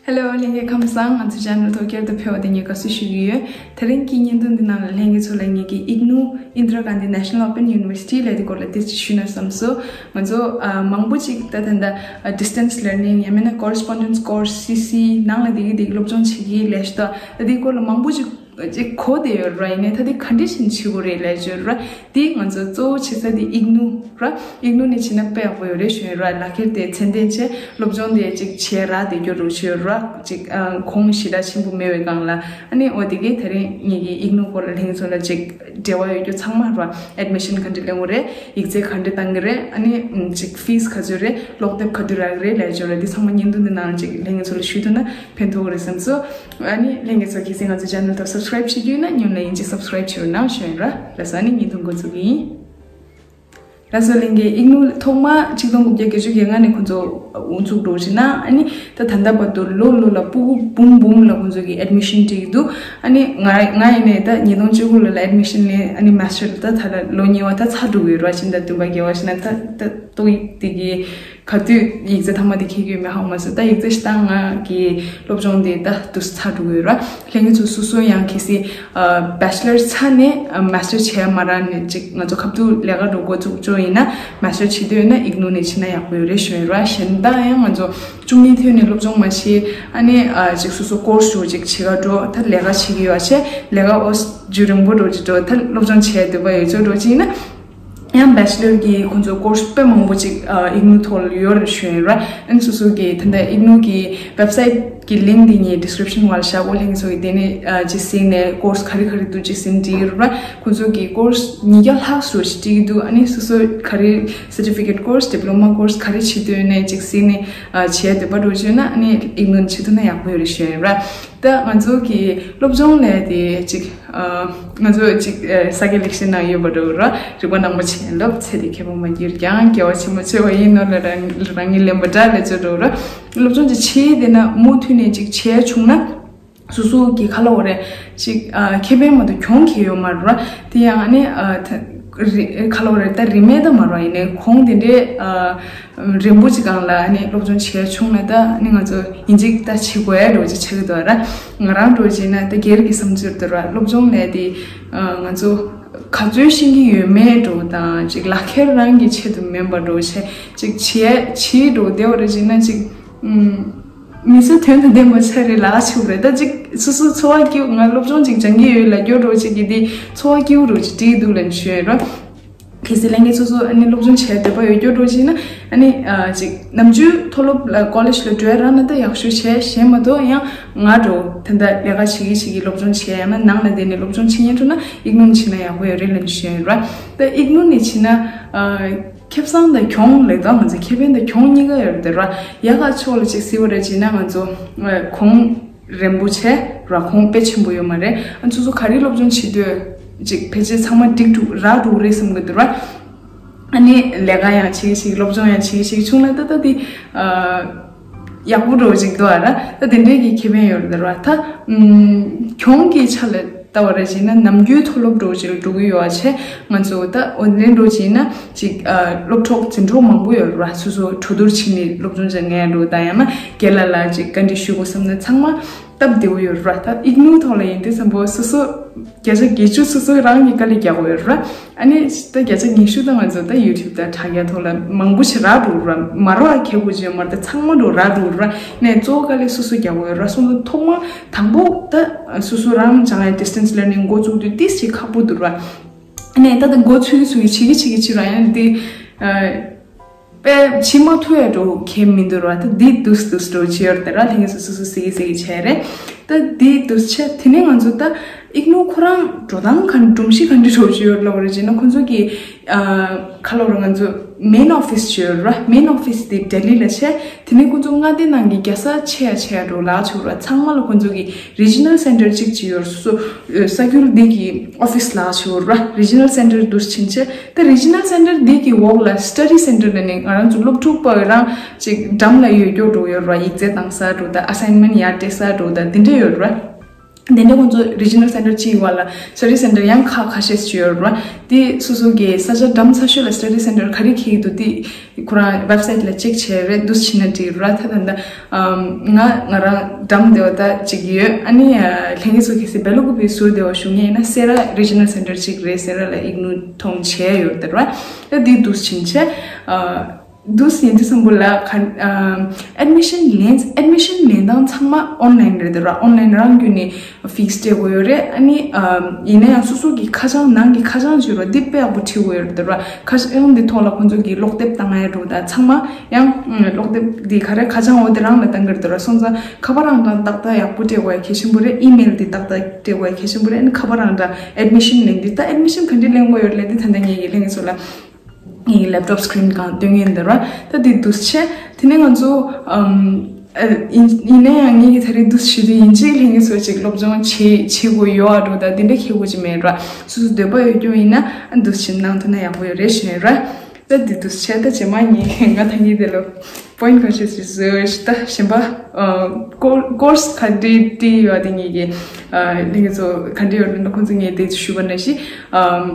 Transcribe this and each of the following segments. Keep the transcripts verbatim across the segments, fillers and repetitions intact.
Hello ལྷན་རྒྱས་ཁམས་བཟང་། ང་ཚོ་channel་ཐོག་བསྐྱར་དུ་ཕེབས་པ་དེ་ངས་དགའ་བསུ་ཞུ་གི་ཡོད། དེ་རིང་གི་བརྙན་ཐུང་འདི་ནང་ལ་ལྷན་རྒྱས་ཚོ་ལ་ངེད་ཀྱི་ཨིག་ནུ་Indira Gandhi National Open University་ལབ་དེ་སྐོར་ལ་ཏོག་ཙམ་ཞུས་ན་བསམ་སོང་། ང་ཚོ་ཨ་མང་པོ་ཅིག་ད་ད་ལྟ་ཨ་distance learning་ཡང་མིན་ན་correspondence course་སི་སི་ནང་ལ་དེ་གི་དེ་གི་སློབ་སྦྱོང་བྱེད་ཀྱི་ལས་ཤོག་ད་དེ་སྐོར་ལ་མང་པོ་ཅིག་ཅིག་གོ་བསྡད་ཡོད་ར། ཡིན་ནའི་ད་དེ་ག་འདྲ་ཞིག་བྱེད་དགོས་རེད་ལབ་ཡོད་ར། དེ་ང་ཚོ་གཙོ་བོ་བྱེད་ས་དེ་ཨིག་ནུ་ར། ཨིག་ནུ་ནས་བྱེད་ན་དཔེ་ཡག་པོ་ཡོད་རེད་ཞུ་ཡོད་ར། ལག་ཁྱེར་དེ་ཚད་ལྡན་བྱས་སློབ་སྦྱོང་དེ་ཅིག་བྱས་ར་བསྡད་རྒྱུ་རུ་བྱེད་ཡོད་ར། ཅིག་ཨ་གོང་ཞེ་དྲག་ཆེན་པོ་མེད་པའི་སྒང་ལ། ཨ་ནི་འོ་དེ་གས་དེ་རིང་ངེད་ཀྱི་ཨིག་ནུ་སྐོར་ལ་ལྷན་རྒྱས་ཚོ་ལ་ཅིག་འབྲེལ་བ་ཡོད་རྒྱུ་ཚང་མ་ར། Admission་ག་འདྲ་ལེན་དགོས་རེད། ཡིག་ཚད་ག་འདྲ་བཏང་གི་རེད། ཨ་ནི་ཅིག་fees་ག་ཚོད་རེད། ཀློག་དེབ་ག་དུས་རག་གི་རེད་ལབ་ཡོད་ར། དེ་ཚང་མ་བརྙན་ཐུང་འདི་ནང་ཅིག་ལྷན་རྒྱས་ཚོ་ལ་ཞུས་ཐུབ་ན་ཕན་ཐོགས་རེད་བསམ་སོང་། ཨ་ནི་ལྷན་རྒྱས་ཚོ་གལ་སྲིད་ང་ཚོ་channel་དང་subscribe་བྱེད་རྒྱུ་ཡིན་ན་སྙིང་ལ་ཡིན་གཅིག་subscribe་བྱེད་རོགས་གནང་ཞུ་ཡིན་ར། ལགས་སོ། ཨ་ནི་བརྙན་ཐུང་འགོ་འཛུགས་ཡིན། ལགས་སོ། ལྷན་རྒྱས་ཨིག་ནུ་ཐོག་མ་ཆིག་སྟོང་དགུ་བརྒྱ་བརྒྱད་ཅུ་གྱ་ལྔ་ནས་ཁོང་ཚོ་དབུ་འཛུགས་འགྲོ་བཞིན་ན། ཨ་ནི་ད་ད་ལྟ་བར་དུ་ལོ་ལོ་ལ་ཕྲུ་གུ་འབུམ་འབུམ་ལ་ཁོང་ཚོ་གི་admission་སྤྲད་ཀྱི་འདུག་ཨ་ནི་ང་ང་ཡིན་ནའི་ད་ཉིས་སྟོང་བཅུ་དགུ་ལོ་ལ་admission་ལེན། ཨ་ནི་master་ད་ད་ལོ་གཉིས་པ་ད་ཚར་འགྲོ་གི་ཡོད་ར། ཕྱི་ཟླ་བདུན་པ་བརྒྱད་པ་ཞིག་ན་ད་ད་ཏོག་དབྱིབས་དེ་གི་ག་དུས་ཡིག་ཚད་མཐའ་མ་དེ་འཁྱེར་གྱི་ཡོད་མེད་ཧ་གོ་མ་སོང་། ད་ཡིག་ཚད་ཞེ་དྲག་ང་གི་སློབ་སྦྱོང་དེ་ད་དུ་ཚར་འགྲོ་གི་ཡོད་ར། ལྷན་རྒྱས་ཚོ་སོ་སོ་ཡང་གལ་སྲིད་ཨ་bachelor་ཚར་ནས་ཨ་master་བྱས་མ་རག་ནས་ཅིག་ང་ཚོ་ཁ་ཐུག་ལས་ཀ་འགྲོ་འགོ་བཙུགས་འགྲོ་ཡིན་ན། master་བྱེད་འདོད་ཡོད་ན་ཨིག་ནུ་ནས་བྱེད་ན་ཡག་པོ་ཡོད་རེད་ཞུ་ཡོད་ར། གཞན་དག་ཡང་ང་ཚོ་བཅུ་གཉིས་ཐོན་ནས་སློབ་སྦྱོང་མ་བྱེད། ཨ་ནི་ཨ་ཅིག་སོ་སོ་course་འགྲོ་ཅིག་བྱེད་ག་འགྲོ། ད་ལས་ཀ་བྱེད་ཀྱི་ཡོད་བྱས་ལས་ཀ་ཨོ་རྒྱུན་རིང་པོ་འགྲོ་ཅིག་འགྲོ། ད་སློབ་སྦྱོང་བྱས་འདོད་པ་ཡོད་ཚོད་འགྲོ་ཅིག་ཡིན་ན། ཡང་bachelor་གི་ཁོང་ཚོ་course་དཔེ་མང་པོ་ཅིག་ཨ་ཨིག་ནུ་ཐོག་ལ་ཡོད་རེད་ཞུ་ཡིན་ར། ཨན་སོ་སོ་གི་ད་ལྟ་ཨིག་ནུ་གི་website་གི་link་འདི་ངས་description་བར་བཞག་གོ། ལྷན་རྒྱས་ཚོ་གི་དེ་ནས་ཨ་ཅིག་གཟིགས་ནས་course་ག་རེ་ག་རེ་འདུག་ཅིག་ཟིན་འགྲིག་ར། ཁོང་ཚོ་གི་course་ཉིས་བརྒྱ་ལྷག་སུ་ཞིག་བྲིས་འདུག་ཨ་ནི་སོ་སོ་ག་རེ་certificate course diploma course་ག་རེ་བྱེད་འདོད་ནས་ཅིག་གཟིགས་ནས་ཨ་བྱས་འདོད་པ་འགྲོ་བྱོས་ན། ཨ་ནི་ཨིག་ནུ་བྱེད་ཐུབ་ན་ཡག་པོ་ཡོད་རེད་ཞུ་ཡིན་ར། ད་ང་ཚོ་གི་སློབ་སྦྱོང་ལས་དེ་ཅིག་ཨ་ང་ཚོ་ཅིག་ཨ་ས་དགེ་ལེགས་བཤད་ནང་ཡོད་པ་འདྲ་བོ་ར། རིག་པ་ནག་པོ་བྱིན་རླབས་ཚེ་འདི་ཁྱད་པར་མ་གྱུར་ཀྱང་། སྐྱེ་བ་ཕྱི་མ་ཆེ་བ་ཡིན་ནོ་ལ་རང་རང་ཉིད་ལེན་པ་འདྲ་ལས་ཚོད་འགྲོ་ར། སློབ་སྦྱོང་ཅིག་བྱེད་དེ་ན་མུ་མཐུད་ནས་ཅིག་བྱས་བྱུང་ན་སོ་སོ་གི་ཁ་ལོ་རེ་ཅིག་ཨ་ཁེ་ཕན་མ་གཏོགས་གྱོང་གི་ཡོད་མ་ར། དེ་ཡང་ཨ་ནི་ཨ་ད་རི་ཁ་ལོ་རེ་ད་རིན་མེད་ད་མ་ར། ཡིན་ནའི་གོང་དེ་འདྲའི་ཨ་རིན་པོ་ཅིག་སྒང་ལ་ཨ་ནི་སློབ་སྦྱོང་བྱས་བྱུང་ན་ད་ཨ་ནི་ང་ཚོ་ཡིན་གཅིག་ད་བྱེད་དགོས་ཡ་འགྲོ་ཅིག་ཆགས་ཀྱི་འདུག་ར། ང་རང་འགྲོ་བྱས་ན་ད་སྒེར་གྱི་བསམ་ཚུལ་དུ་ར། སློབ་སྦྱོང་ལས་དེ་ང་ཚོ་ག་ཚོད་ཤེས་ཀྱི་ཡོད་མེད་འགྲོ་དང་ཅིག་ལག་ཁྱེར་རང་གི་ཆེད་དུ་མིན་པ་འགྲོ་བྱས་ཅིག་བྱས་བྱས་འགྲོ་བདེ་བ་རེ་བྱས་ན་ཅིག་མི་ཚེ་དོན་དང་ལྡན་པ་ཆགས་རེད་ལ་ཆུག་རེད། ད་ཅིག་སོ་སོ་འཚོ་བ་སྐྱིད། ང་སློབ་སྦྱོང་ཅིག་སྦྱང་གི་ཡོད་ལབ་རྒྱུ་འགྲོ་ཅིག་གི་དེ་འཚོ་བ་སྐྱིད་པོ་འགྲོ་ཅིག་བྲིས་འདུག་ལབ་ཞུ་ཡོད་ར། གལ་སྲིད་ལྷན་རྒྱས་སོ་སོ་ཨ་ནི་སློབ་སྦྱོང་བྱས་འདོད་པ་ཡོད་རྒྱུ་འགྲོ་ཅིག་ན། ཨ་ནི་ཨ་ཅིག་ནམ་རྒྱུན་མཐོ་སློབ་ལ་college་ལ་འགྲོ་རག་ན་ད་ཡག་ཤོས་བྱས། གཞན་མ་གཏོགས་ཡང་ང་འགྲོ་ད་ལྟ་ལས་ཀ་བྱེད་ཀྱི་བྱེད་ཀྱི་སློབ་སྦྱོང་བྱས་ཡང་ན་ནང་ལ་བསྡད་ནས་སློབ་སྦྱོང་བྱེད་ཉན་འགྲོ་ན་ཨིག་ནུ་ནས་བྱེད་ན་ཡག་པོ་ཡོད་རེད་ལབ་ནས་ཞུ་ཡོད་ར། ད་ཨིག་ནུ་ནས་བྱེད་ན་ཨ་ཁེ་བཟང་དང་གྱོང་ལས་ད་ང་ཚོ་ཁེ་ཕན་དང་གྱོང་གཉིས་ཀ་ཡོད་རེད་ར། ཡག་ག་ཕྱོགས་ལ་ཅིག་གཟིགས་པ་རེད་བྱས་ན་ང་ཚོ་ཨ་གོང་རན་པོ་ཆེ་ར། གོང་དཔེ་ཆེན་པོ་ཡོད་མ་རེད། ཨ་ཚོ་ཚོ་ག་རེ་སློབ་སྦྱོང་བྱེད་འདོད་ཅིག་ཕལ་ཆེར་ཚང་མ་འགྲིག་འགྲོ་རག་འགྲོ་རེད་བསམ་གི་འདུག་ར། ཨ་ནི་ལས་ཀ་ཡང་བྱེད་ཀྱི་ཞིག་སློབ་སྦྱོང་ཡང་བྱེད་ཀྱི་ཞིག་བྱུང་ན་ད་ལྟ་དེ་ཨ་ཡག་པོ་འགྲོ་ཅིག་འདུག་ཨ་ར། ད་དེ་འདྲའི་གི་ཁེ་ཕན་ཡོད་རེད་ར། ད་ཨམ་གྱོང་གི་ཆ་ལ་ལྟ་བ་ར་བྱས་ན་ནམ་རྒྱུན་མཐོ་སློབ་འགྲོ་ཅིག་འགྲོ་གི་ཡོད་ཨ་ཆེ། ང་ཚོ་ད་འོན་ཏེ་འགྲོ་བྱས་ན་ཅིག་ཨ་སློབ་གྲོགས་འཛིན་གྲོགས་མང་པོ་ཡོད་ར། སོ་སོ་གྲོས་བསྡུར་བྱས་ནས་སློབ་སྦྱོང་བྱེད་མཁན་འགྲོ་ད་ཡང་ན་རྒན་ལགས་ལ་ཅིག་བཀའ་འདྲི་ཞུ་དགོས་བསམ་ན་ཚང་མ་སྟབས་བདེ་བོ་ཡོད་ར། ད་ཨིག་ནུ་ཐོག་ལ་ཡིན་དུས་ཙམ་པོ་སོ་སོ་བརྒྱ་ཆ་བརྒྱད་ཅུ་སོ་སོ་རང་གི་དཀའ་ལས་རྒྱག་དགོས་ཡོད་ར། ཨ་ནི་ད་བརྒྱ་ཆ་ཉི་ཤུ་ད་ང་ཚོ་ད་YouTube་དང་དྲ་རྒྱ་ཐོག་ལ་མང་པོ་ཞིག་རག་འགྲོ་ར། མ་རག་ཁེ་པོ་ཅིག་ཡོད་མ་རེད། ད་ཚང་མ་འགྲོ་རག་འགྲོ་ར། ནས་གཙོ་བོ་དཀའ་ལས་སོ་སོ་རྒྱག་དགོས་ཡོད་ར། སོ་སོ་ཐོག་མ་དང་པོ་ད་སོ་སོ་རང་སྦྱང་ཡ་distance learning་འགོ་བཙུགས་དུས་ཏིས་ཞིག་ཁག་པོ་འདུག་ར། ནས་ད་ད་འགོ་ཚུགས་ཚུགས་བྱེད་ཀྱི་བྱེད་ཀྱི་བྱེད་ར། ཡང་དེ་ཨ་དཔེ་ཕྱི་མ་ཐུ་ཡ་འགྲོ་ཁེ་མི་འདུག་ར། ད་འདི་དུས་དུས་འགྲོ་བྱེད་ཡོད་དེ་ར། ལྷན་རྒྱས་སོ་སོ་སོ་སི་གི་སི་གི་བྱས་རེད། ད་འདི་དུས་ཆེ་དེ་ནས་ང་ཚོ་ད་ཨིག་ནུ་ཁོ་རང་འགྲོ་སྟངས་ག་འདྲ་སྒྲོམ་གཞི་ག་འདྲ་འགྲོ་བྱེད་ཡོད་ལབ་ར་བྱས་ན་ཁོ་ཚོ་གི་ཨ་ཁ་ལོ་ར་ང་ཚོ་main office་བྱེད་ཡོད་ར། main office་དེ་ལྡི་ལི་ལ་བྱས། དེ་ནས་ཁོ་ཚོ་མངའ་སྡེ་ནང་གི་རྒྱལ་ས་ཆེ་ཡ་ཆེ་ཡ་འགྲོ་ལ་ཆུ་ར། ཚང་མ་ལ་ཁོ་ཚོ་གི་regional center་གཅིག་ཅིག་ཡོད་སོ་སོ། ས་ཁུལ་འདི་གི་office་ལ་ཆུ་ར། regional center་དུ་ཕྱིན་ཆད་ད་regional center་འདི་གི་འོག་ལ་study center་ལ་ནི་ང་རང་ཚོ་སློབ་ཕྲུག་པ་རང་ཅིག་འགྲམ་ལ་ཡོད་རྒྱུ་འགྲོ་ཡོད་ར། ཡིག་ཚད་བཏང་ས་འགྲོ་ད་assignment་ཡར་སྤྲད་ས་འགྲོ་ད་འདི་འདྲ་ཡོད་ར། དེ་འདྲ་ཁོང་ཚོ་Regional Center གཅིག་བ་ལ་Study Center ཡང་ཁག་ཁ་ཤས་ཅིག་ཡོད་རེད་བ། དེ་སོ་སོ་གི་ས་ཆ་འགྲམ་ཚ་ཤོས་ལ་Study Center ག་རེ་འཁེལ་གྱི་འདུག་དེ་ཁོ་རང་Website ལ་check བྱས་རེད། འདུག་སེ་བྱས་ན་འགྲིག་རེད་བ། ད་ད་ལྟ་ང་ང་རང་འགྲམ་དེ་བ་ད་གཅིག་ཡོད། ཨ་ནི་ལྷན་རྒྱས་ཚོ་གལ་སྲིད་སྦེལ་ཀོབ་པའི་ཟུར་དེ་བ་བཞུགས་མཁན་ཡིན་ན་སེ་ར་Regional Center གཅིག་རེད། སེ་ར་ལ་ཨིག་ནུ་མཐོང་བྱས་ཡོད་རེད་བ། ད་དེ་འདུག་སེ་བྱས་ནས་འདུག་སེ་ཡིན་དུས་སམ་བུ་ལ་ག་ཨམ་admission ལེན་admission ལེན་སྟངས་ཚང་མ་online རེད་དེ་ར། Online རང་བརྒྱུད་ནས་fees སྤྲད་དགོས་ཡོད་རེད། ཨ་ནི་ཨམ་ཡིན་ན་ཡང་སོ་སོ་གི་ཁ་བྱང་ནང་གི་ཁ་བྱང་བརྗོད་རོགས་འདི་དཔེ་ཡག་པོ་བྲིས་དགོས་ཡོད་རེད་དེ་ར། ཁ་བྱང་འདི་ཐོག་ལ་ཁོང་ཚོ་གི་ཀློག་དེབ་བཏང་ཡ་འགྲོ་ད་ཚང་མ་ཡང་ཨམ་ཀློག་དེབ་འདི་ག་རེ་ཁ་བྱང་འོ་དེ་རང་ལ་བཏང་གི་རེད་དེ་ར། སོང་ཙང་ཁ་པར་རང་དང་ཏག་ཏག་ཡག་པོ་སྤྲད་དགོས་ཡ་གལ་ཆེན་པོ་རེད། email འདི་ཏག་ཏག་སྤྲད་དགོས་ཡ་གལ་ཆེན་པོ་རེད། ཨ་ནི་ཁ་པར་རང་དང་admission ལེན་འདི་ད་admission ག་འདྲ་ལེན་དགོས་ཡོད་ལབ་འདི་ད་ལྟ་ངེད་ཀྱི་ལྷན་རྒྱས་ཚོ་ལ། ངའི་laptop screen སྒང་སྟོན་ཡིན་འདི་ར། ད་འདི་འདུག་སེ་བྱས། དེ་ནས་ང་ཚོ་ཨམ་ཨ་ཡིན་ཡིན་ན་ཡང་ངེད་ཀྱི་ད་རེས་འདུག་སེ་བྱས་དུས་ཡིན་གཅིག་ལྷན་རྒྱས་ཚོ་ཅིག་སློབ་སྦྱོང་བྱེད་བྱེད་དགོས་ཡོད་ཨ་འགྲོ། ད་འདི་འདྲ་ཁེལ་དགོས་ཀྱི་མེད་ར། སོ་སོ་འདོད་པ་ཡོད་རྒྱུ་ཡིན་ན་ཨ་འདུག་སེ་བྱས་གནང་ཐུབ་ན་ཡག་པོ་ཡོད་རེད་ཞུ་ཡིན་ར། ད་འདི་འདུག་སེ་བྱས། ད་རྗེས་མ་ངས་ང་ད་ངས་དེ་ལ་point ག་ཤེས་ཤིག་བཟོས་ཤིག་ད་གཞན་པ་ཨ་course ག་འདྲ་འདྲ་ཡོད་དེ་ངེད་ཀྱི་ཨ་ལྷན་རྒྱས་ཚོ་ག་འདྲ་ཡོད་ན་ཁོང་ཚོ་ངས་དེ་ཞུས་པ་ནང་བཞིན་ཨམ།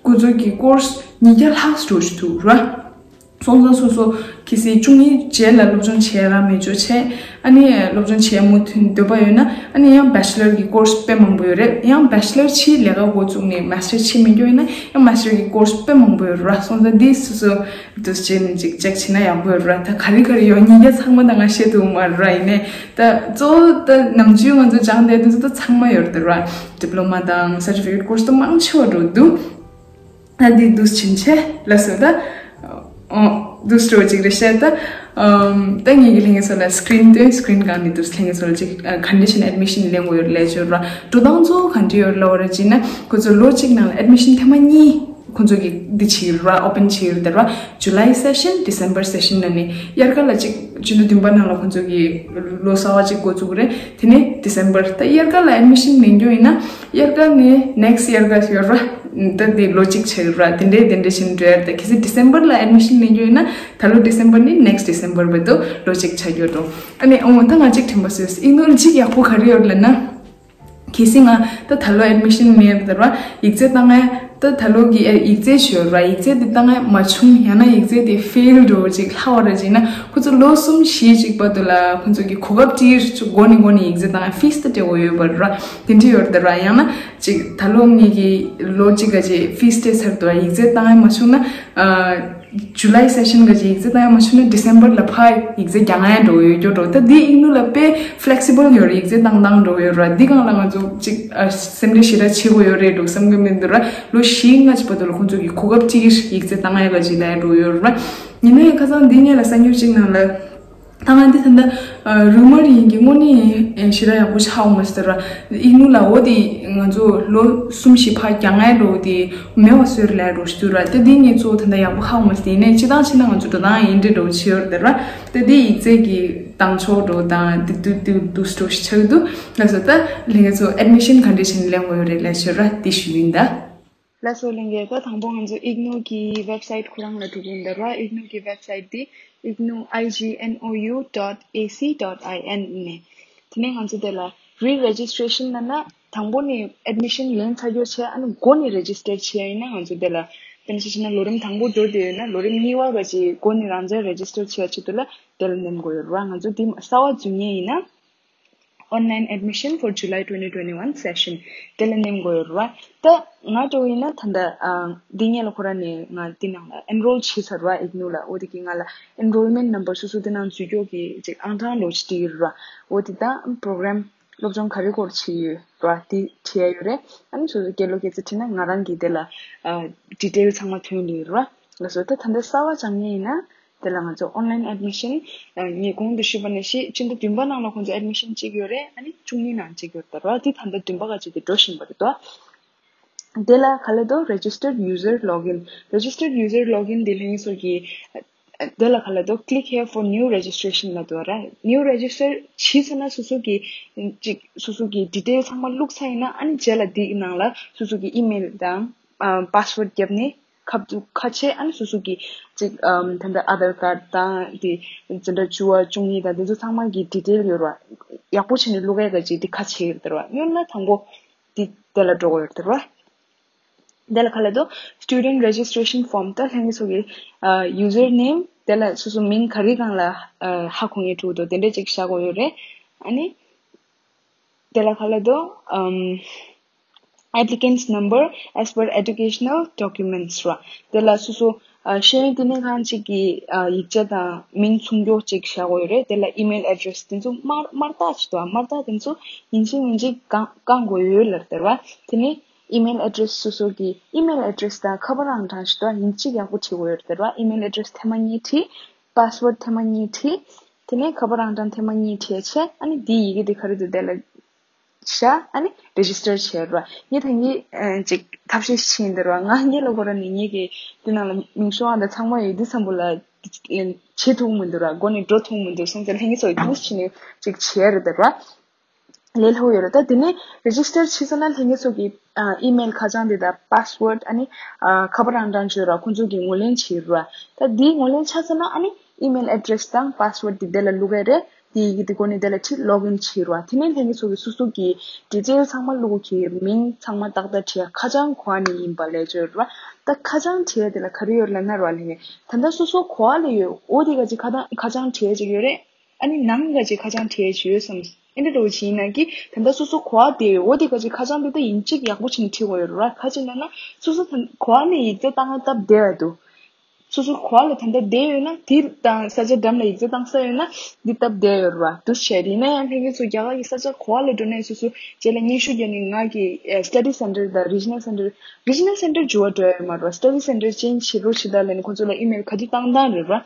ཁོ་ཚོ་གི་course ཉིས་བརྒྱ་ལྷག་འགྲོ་བཞིན་འདུག་ར། སོང་ཙང་སོ་སོ་གལ་སྲིད་བཅུ་གཉིས་རྗེས་ལ་སློབ་སྦྱོང་བྱེད་ར་མེད་ཅོ་བྱས། ཨ་ནི་སློབ་སྦྱོང་བྱེད་མུ་མཐུད་འདོད་པ་ཡོད་ན་ཨ་ནི་ཡང་bachelor གི་course དཔེ་མང་པོ་ཡོད་རེད། ཡང་bachelor ཕྱིའི་ལས་ཀ་འགོ་བཙུགས་ནས་master བྱེད་མི་འགྱོ་ཡིན་ན་ཡང་master གི་course དཔེ་མང་པོ་ཡོད་ར། སོང་ཙང་འདི་སོ་སོ་འདུག་སེ་བྱས་ནས་ཅིག་check བྱེད་ན་ཡག་པོ་ཡོད་ར། ད་ག་རེ་ག་རེ་ཡོད་ཉིས་བརྒྱ་ཚང་མ་ད་ང་ཤེས་ཐུབ་མ་ར། ཡིན་ནའི་ད་གཙོ་བོ་ད་ནམ་རྒྱུན་ང་ཚོ་སྦྱངས་བསྡད་དུས་ཚོད་ད་ཚང་མ་ཡོད་རེད་ར། diploma དང་certificate course ད་མང་ཆེ་བ་འགྲོ་འདུག་ད་འདི་འདུག་སེ་བྱས་ལ་སོ་ད། ཨོ། འདུག་སེ་འགྲོ་ཅིག་རེད་ཤག་ད། ཨམ། ད་ངེད་ཀྱི་ལྷན་རྒྱས་ཚོ་ལ་screen སྟོན། screen སྒང་ནས་འདུག་སེ་ལྷན་རྒྱས་ཚོ་ལ་ཅིག་ཨ་condition admission ལེན་དགོས་ཡོད་ལས་བྱོས་ར། འགྲོ་སྟངས་གཙོ་བོ་ག་འདྲ་ཡོད་ལབ་པ་ར་ཅིག་ན་ཁོ་ཚོ་ལོ་གཅིག་ནང་ལ་admission ཐེངས་མ་གཉིས་ཁོ་ཚོ་གི་འདི་བྱེད་ཀྱི་ར། open བྱེད་ཀྱི་ར། July session December session ལ་ནི་དབྱར་ཁ་ལ་ཅིག་སྤྱི་ཟླ་བདུན་པ་ནང་ལ་ཁོ་ཚོ་གི་ལོ་གསར་བ་ཅིག་འགོ་བཙུགས་རེད། དེ་ནས་December ད་དབྱར་ཁ་ལ་admission ལེན་རྒྱུ་ཡིན་ན་དབྱར་ཁ་ནས་next year ག་ཡོད་ར། ད་དེ་ལོ་གཅིག་ཆགས་ཀྱི་ར། དེ་འདྲས་དེ་འདྲས་བྱས་ནས་འགྲོ་ཡ་རེད། ད་གལ་སྲིད་December ལ་admission ལེན་རྒྱུ་ཡིན་ན་ད་ལོ་December ནས་next December བར་དུ་ལོ་གཅིག་ཆགས་ཀྱི་ཡོད་འགྲོ། ཨ་ནི་ཨོ་ད་ང་གཅིག་དྲན་པ་སོས། ཨིག་ནུ་ལ་གཅིག་ཡག་པོ་ག་རེ་ཡོད་ལབ་ན། གལ་སྲིད་ང་ད་ད་ལོ་admission ལེན་ཡ་རེད་ར། ཡིག་ཚད་བཏང་ཡ་ད་ད་ལོ་གི་ཨེ་ཡིག་ཚད་ཞུ་ཡ་ར། ཡིག་ཚད་དེ་བཏང་ཡ་མ་བྱུང་ཡང་ན་ཡིག་ཚད་དེ་fail འགྲོ་ཅིག་ལྷག་པ་ར་ཅིག་ན་ཁོ་ཚོ་ལོ་གསུམ་བཞི་ཅིག་བར་དུ་ལ་ཁོ་ཚོ་གི་གོ་སྐབས་སྤྲད་ཅིག་མགོ་ནས་མགོ་ནས་ཡིག་ཚད་བཏང་ཡ་fees ད་སྤྲད་དགོས་ཡོད་པ་ར། དེ་འདྲས་ཡོད་རེད་ར། ཡང་ན་ཅིག་ད་ལོ་ངེད་ཀྱི་ལོ་གཅིག་ག་ཅིག་fees སྤྲད་ཚར་འདུག་ཡིག་ཚད་བཏང་ཡ་མ་བྱུང་ན་ཨ། July session ག་ཅིག་ཡིག་ཚད་བཏང་ཡ་མ་བྱུང་ན་December ལ་ཕར་ཡིག་ཚད་རྒྱག་ཡ་འགྲོ་ཡོད་རྒྱུ་འགྲོ། ད་འདི་ཨིག་ནུ་ལ་དཔེ་flexible ཡོད་རེད། ཡིག་ཚད་བཏང་བཏང་འགྲོ་ཡོད་ར། འདི་སྒང་ལ་ང་ཚོ་ཅིག་ཨ་སེམས་ཁྲལ་ཞེ་དྲག་བྱེད་དགོས་ཡོད་རེད་འགྲོ་བསམ་གྱི་མི་འདུག་ར། ལོ་བཞི་ལྔ་ཅིག་བར་དུ་ལ་ཁོང་ཚོ་གི་གོ་སྐབས་ཅིག་ཡིག་ཚད་བཏང་ཡ་ལ་ཅིག་ལ་འགྲོ་ཡོད་ར། ཡིན་ནའི་ཁ་སང་འདི་ངས་ལ་གསར་འགྱུར་ཅིག་ནང་ལ་ད་ང་འདི་ད་ལྟ་rumor ཡིན་གྱི་དངོས་གནས་ཞེ་དྲག་ཡག་པོ་ཆགས་འོང་མ་སྲིད་ར། ཨིག་ནུ་ལ་འོ་དེ་ང་ཚོ་ལོ་གསུམ་བཞི་ཕར་རྒྱག་ཡ་འགྲོ་དེ་མེད་པ་བཟོས་རེད་ལབ་འགྲོ་ཞིག་འདུག་ར། ད་འདི་ངས་གཙོ་བོ་ད་ལྟ་ཡག་པོ་ཧ་གོ་མ་སོང་། ཡིན་ནའི་སྤྱིར་བཏང་བྱས་ན་ང་ཚོ་འགྲོ་སྟངས་ཡིན་འདྲ་འདྲ་བོ་བྱེད་ཡོད་རེད་ར། ད་འདི་ཡིག་ཚད་ཀྱི་བཏང་ཕྱོགས་འགྲོ་དང་འདི་དུས་དུས་དུས་སྤྲོ་ཞིག་ཆགས་འདུག་ལགས་སོ། ད་ལྷན་རྒྱས་ཚོ་admission ག་འདྲས་བྱས་ནས་ལེན་དགོས་ཡོད་རེད་ལབ་ཤོད་ར། འདི་ཞུ་ཡིན་ད། ལགས་སོ་ལྷན་རྒྱས། ད་དང་པོ་ང་ཚོ་ཨིག་ནུ་གི་website ཁོ་རང་ལ་འགྲོ་གི་ཡིན་ད་ར། ཨིག་ནུ་གི་website འདི་ignou I G N O U dot A C dot I N ནས། དེ་ནས་ང་ཚོ་དེ་ལ་re-registration ལབ་ན་དང་པོ་ནས་admission ལེན་ཚར་རྒྱུ་བྱས། ཨ་ནི་མགོ་ནས་register བྱས་ཡིན་ན་ང་ཚོ་དེ་ལ་དཔེར་ན་ཆ་བཞག་ན་ལོ་རིམ་དང་པོ་འགྲོ་བསྡད་ཡོད་ན་ལོ་རིམ་གཉིས་པ་བ་ཅིག་མགོ་ནས་རང་འཇགས་register བྱས་ཆེད་དུ་ལ་དེ་ལ་ནེམ་དགོས་ཡོད་ར། ང་ཚོ་དེ་གསར་པ་འཛུལ་མཁན་ཡིན་ན། Online admission for July twenty twenty-one session དེ་ལ་ནེམ་དགོས་ཡོད་རེད་བ། ད་ང་འདྲ་བོ་ཡིན་ན་ད་ལྟ་ཨ་འདི་སྔོན་ལ་ཁོ་རང་ནས་ང་འདི་ནང་ལ་enroll བྱས་ཚར་བ་ཨིག་ནུ་ལ། འོ་དེ་གི་ང་ལ་enrollment number སོ་སོ་འདི་ནང་འཛུལ་རྒྱུ་གི་ཅིག་ཨང་གྲངས་ལོགས་ཅིག་བྲིས་ཡོད་རེད་བ། འོ་དེ་དང་program སློབ་སྦྱོང་ག་རེ་སྐོར་བྱེད་ཡོད་རེད་བ་དེ་བྲིས་ཡ་ཡོད་རེད། ཨ་ནི་སོ་སོ་སྐད་ལོ་སྐད་ཆ་དྲིས་ན་ང་རང་གིས་དེ་ལ་ཨ་detail ཚང་མ་ཐོན་ཡོད་རེད་བ། ལགས་སོ། ད་ད་ལྟ་གསར་པ་སྦྱང་མཁན་ཡིན་ན། དེ་ལ་ང་ཚོ་online admission ཨ་ངས་གོང་དུ་ཞུས་པ་ནང་བཞིན་སྤྱི་ཟླ་བདུན་པ་ནང་ལ་ཁོང་ཚོ་admission གཅིག་ཡོད་རེད། ཨ་ནི་བཅུ་གཉིས་ནང་གཅིག་ཡོད་རེད་བ། དེ་ད་ལྟ་བདུན་པ་ག་ཅིག་དེ་འགྲོ་བཞིན་པ་རེད་དོ། དེ་ལ་ག་ལ་དོ་registered user login registered user login དེ་ལྷན་སོ་གི་དེ་ལ་ག་ལ་དོ click here for new registration ལབ་དོ་ར། new register བྱས་ཚར་ན་སོ་སོ་གི་ཅིག་སོ་སོ་གི་detail ཚང་མ་བླུགས་ཚར་ཡིན་ན། ཨ་ནི་རྗེས་ལ་དེའི་ནང་ལ་སོ་སོ་གི་email དང་ཨ་password བརྒྱབ་ནས། ཁ་ཁ་ཆེ་ཨ་ནི་སོ་སོ་གི་ཅིག་ཨམ་ད་ལྟ་Aadhaar card དང་དེ་འཛིན་གྲྭ་བཅུ་པ་བཅུ་གཉིས་དང་དེ་ཚོ་ཚང་མ་གི་detail ཡོད་ར། ཡག་པོ་བྱས་ནས་བླུག་ཡས་ག་ཅིག་འདི་ཁ་ཕྱེ་ཡོད་རེད་བ། ཡོད་ན་དང་པོ་འདི་དེ་ལ་འགྲོ་དགོས་ཡོད་རེད་བ། དེ་ལ་ག་ལ་དོ་student registration form ད་ལྷན་རྒྱས་ཚོ་གི་user name དེ་ལ་སོ་སོ་མིང་ག་རེ་སྒང་ལ་ཧ་གོ་ངེས་འགྲོ་དོ་དེ་འདྲ་ཅིག་བཞག་དགོས་ཡོད་རེད། ཨ་ནི་དེ་ལ་ག་ལ་དོ་ཨམ། Applicant's number as per educational documents ར། དེ་ལ་སོ་སོ་ཤེས་ཡོན་ལྟེ་གནས་ཁང་གཅིག་གི་ཡིག་ཆ་དང་མིང་མཚུངས་ཀྱོག་ཅིག་བཞག་དགོས་ཡོད་རེད། དེ་ལ་email address དེ་ཚོ་དམར་དམར་རྟགས་ཅིག་འདུག་དམར་རྟགས་དེ་ཚོ་ཡིན་གཅིག་མིན་གཅིག་བཀང་བཀང་དགོས་ཡོད་ལབ་དེ་ར། དེ་ནས་email address སོ་སོ་གི་email address དང་ཁ་པར་ཨང་གྲངས་ཤིག་འདུག་ཡིན་གཅིག་ཡག་པོ་བྲིས་དགོས་ཡོད་རེད་དེ་ར། email address ཐེངས་མ་གཉིས་བྲིས། password ཐེངས་མ་གཉིས་བྲིས། དེ་ནས་ཁ་པར་ཨང་གྲངས་ཐེངས་མ་གཉིས་བྲིས་བྱས་ཨ་ནི་འདིའི་ཡི་གེ་དེ་ག་རེ་འདུག་དེ་ལ་བཞག་ཨ་ནི་register བྱས་ར། ངས་ད་གིན་ཨ་ཅིག་ཐབས་ཤེས་ཤིག་བྱས་ཡིན་དེ་ར། ང་ངས་ལ་ཁོ་ར་ནི་ངས་ཀྱི་དེ་ནང་ལ་མིང་ཤོག་ཨང་དང་ཚང་མ་ཡོད་དུས་ཙམ་པོ་ལ་བྱེད་ཐུབ་མི་འདུག་ར། སྒོ་ནས་འགྲོ་ཐུབ་མི་འདུག་སོང་ཙང་ལྷན་རྒྱས་ཚོ་ཡིས་ཅིག་བྱས་རེད་དེ་ར། ལས་སླ་པོ་ཡོད་རེད། ད་དེ་ནས་register བྱས་ཚར་ན་ལྷན་རྒྱས་ཚོ་གི་ཨ་email ཁ་བྱང་དེ་དང་password ཨ་ནི་ཨ་ཁ་པར་ཨང་གྲངས་བརྗོད་ར་ཁོང་ཚོ་གི་ངོས་ལེན་བྱེད་ར། ད་དེའི་ངོས་ལེན་ཆགས་ཚར་ན་ཨ་ནི་email address དང་password དེ་དེ་ལ་བླུག་གི་རེད། དེ་ཡི་གེ་དེ་སྒོ་ནས་དེ་ལ་ཁྲིད་login བྱེད་ར། དེ་ནས་ལྷན་རྒྱས་ཚོ་གི་སོ་སོ་གི་detail ཚང་མ་བླུག་གི་མིང་ཚང་མ་ཏག་ཏག་བྲིས་ཁ་བྱང་ག་པ་ནས་ཡིན་པ་ལས་བརྗོད་ར། ད་ཁ་བྱང་བྲིས་དེ་ལ་ག་རེ་ཡོད་ལབ་ན་ར་ལྷན་རྒྱས་ད་ལྟ་སོ་སོ་ག་པ་ལ་ཡོད་འོ་དེ་ག་ཅིག་ཁ་བྱང་ཁ་བྱང་བྲིས་ཅིག་ཡོད་རེད། ཨ་ནི་ནང་ག་ཅིག་ཁ་བྱང་བྲིས་ཡོད་བསམ། ཨེ་འདྲ་འདྲ་བོ་ཅིག་ཡིན་ན་གི་ད་ལྟ་སོ་སོ་ག་པ་དེ་འོ་དེ་ག་ཅིག་ཁ་བྱང་དེ་ད་ཡིན་གཅིག་ཡག་པོ་བྱས་ནས་བྲིས་དགོས་ཡོད་རེད་བ། ག་ཅིག་ལབ་ན་སོ་སོ་ད་ག་པ་ནས་ཡིག་ཚད་བཏང་སྟབས་བདེ་བ་འདུག་སོ་སོ་ག་པ་ལ་ད་ལྟ་བསྡད་ཡོད་ན་དེ་དང་ས་ཆ་འགྲམ་ལ་ཡིག་ཚད་བཏང་ས་ཡོད་ན་འདི་སྟབས་བདེ་ཡོད་རེད་བ། འདུག་བྱས་དེ་ཡིན་ན་ཡང་ལྷན་རྒྱས་ཚོ་རྒྱ་གར་གྱི་ས་ཆ་ག་པ་ལ་འགྲོ་ནས་སོ་སོ་རྗེས་ལ་སྙན་ཞུ་རྒྱག་ནས་ང་གི་study center དང་regional center regional center འགྱུར་བ་འགྲོ་ཡ་ཡོད་མ་རེད་བ། Study center change བྱེད་རོགས་བྱེད་དང་ལབ་ནས་ཁོང་ཚོ་ལ་email ག་དུས་བཏང་བཏང་རེད་བ།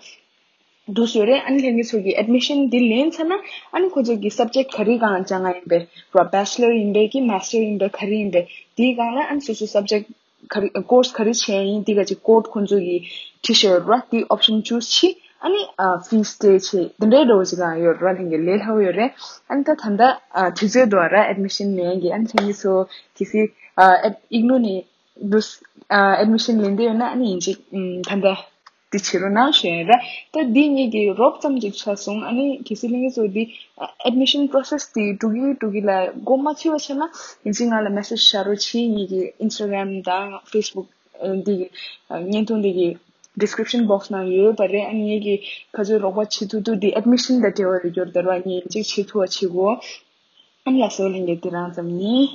འདུག་སེ་རེད། ཨ་ནི་ལྷན་རྒྱས་ཚོ་གི་admission འདི་ལེན་ཚར་ན་ཨ་ནི་ཁོ་ཚོ་གི་subject ག་རེ་སྒང་སྦྱང་ཡ་ཡིན་པས་ར། bachelor ཡིན་པས་ཀྱི་master ཡིན་པས་ག་རེ་ཡིན་པས་དེའི་སྒང་ལ་ཨ་ནི་སོ་སོ་subject ག་རེ་course ག་རེ་བྱས་ཡིན་དེ་ག་ཅིག་code ཁོ་ཚོ་གི་བྲིས་ཤེས་ཡོད་ར། དེ་option choose བྱས་ཨ་ནི་fees pay བྱས་དེ་འདྲའི་འགྲོ་ཅིག་གང་ཡོད་ར། ལྷན་རྒྱས་ལས་སླ་པོ་ཡོད་རེད། ཨ་ནི་ད་ད་ལྟ་དུས་ཚོད་འདུག་ར་admission ལེན་གི། ཨ་ནི་ལྷན་རྒྱས་ཚོ་གལ་སྲིད་Ignoo ནས་འདུག admission ལེན་འདོད་ཡོད་ན་ཨ་ནི་ཡིན་གཅིག་ད་ལྟ་འདི་བྱེད་རོགས་གནང་ཞུ་ཡ་ར། ད་འདི་ངེད་ཀྱི་རོབ་ཙམ་ཅིག་ཆགས་སོང་། ཨ་ནི་གལ་སྲིད་ལྷན་རྒྱས་ཚོ་འདི་admission process འདི་འགྲོ་གི་འགྲོ་གི་ལ་མགོ་མ་ཚོས་པ་བྱས་ན་ཡིན་གཅིག་ང་ལ་message བྱ་རོགས་གྱིས། ངེད་ཀྱི་Instagram དང་Facebook འདི་གི་བརྙན་ཐུང་འདི་གི་description box ནང་ཡོད་པ་རེད། ཨ་ནི་ངེད་ཀྱི་ག་ཚོད་རོགས་པ་བྱེད་ཐུབ་ཐུབ་འདི་admission དང་འབྲེལ་བ་ཡོད་རྒྱུར་དར་བ་ངེད་ཡིན་གཅིག་བྱེད་ཐུབ་པ་བྱེད་དགོས། ཨ་ནི་ལགས་སོ་ལྷན་རྒྱས་འདི་རང་ཙམ་ཡིན།